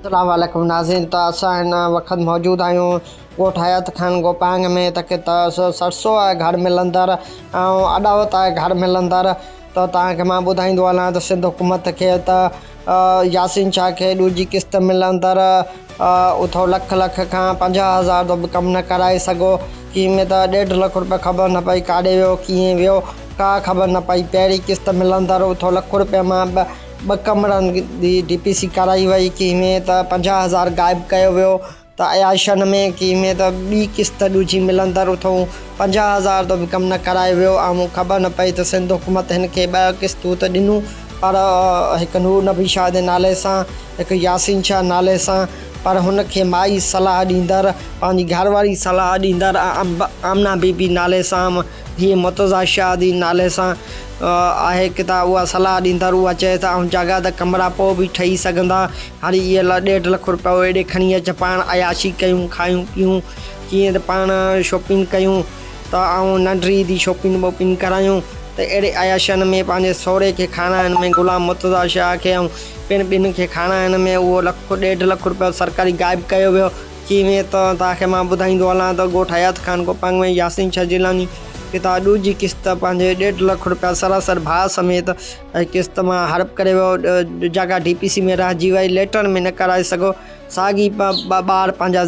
السلام عليڪم ناظرين ته اسان هن وقت موجود آهيون ڳوٺ حيات خان گوپانگ ۾ ته ڪي ته سرسو آهي گهر ملندڙ ۽ اڏاوت آهي گهر ملندڙ ته توهان کي مان ٻڌائيندو هلان ته سنڌ حڪومت کي ته ياسين شاهه کي ڏوجي قسط ملندڙ اٿو لک لک کان 50 هزار جو به ڪم نه ڪرائي سگهو ڪي ۾ ته ڏيڍ لک روپيا خبر نه پئي ڪاڏي ويو ڪيئن ويو ڪا خبر نه پئي پهرين قسط ملندڙ اٿو لک روپيا مان ٻه ڪمرن جي ڊي پي سي ڪرائي وئي ڪنهن ۾ ته 50 هزار غائب ڪيو ويو ته عياشن ۾ ڪنهن ۾ ته ٻي قسط ڏوجهي ملندڙ اٿئون 50 هزار جو به ڪم نه ڪرايو ويو آئون خبر نه پئي ته سنڌ حڪومت هن کي ٻه قسطون ته ڏنون پر هڪ نور نبي شاهه جي نالي سان هڪ ياسين شاهه نالي سان پر هن کي مائي صلاح ڏيندڙ پنهنجي گهر واري صلاح ڏيندڙ آمنه بي بي نالي سان هيء مرتضيٰ شاهه جي نالي سان آهي ڪتا اها صلاح ڏيندڙ اها چئي ته آئون جاڳا ته ڪمرا پوء به ٺهي سگهندا هاڻي اهي لا ڏيڍ لک روپيو ايڏي کڻي اچ پاڻ عياشي ڪيون کايون پيون ڪيئن ته پاڻ شاپنگ ڪيون ته آئون ننڍڙي the shopping ٻاپنگ ڪرايون ته اهڙي عياشين ۾ پنهنجي سهري کي کارائڻ ۾ غلام مرتضيٰ شاهه کي ۽ پڻ ٻين کي کارائڻ ۾ اهو لک ڏيڍ لک روپيو سرڪاري غائب ڪيو ويو. چيوين ته توهان کي مان ٻڌائيندو هلان ته ڳوٺ حيات خان گوپانگ ۾ ياسين شاهه جيلاني ڪتاب ڏوجهي قسط پنهنجي ڏيڍ لک روپيا سراسر ڀاء سميت قسط مان هڙپ ڪري ويو جاڳا ڊي پي سي ۾ رهجي وئي ليٽر ۾ نه ڪرائي سگهيو ساڳي ٻار پنهنجا.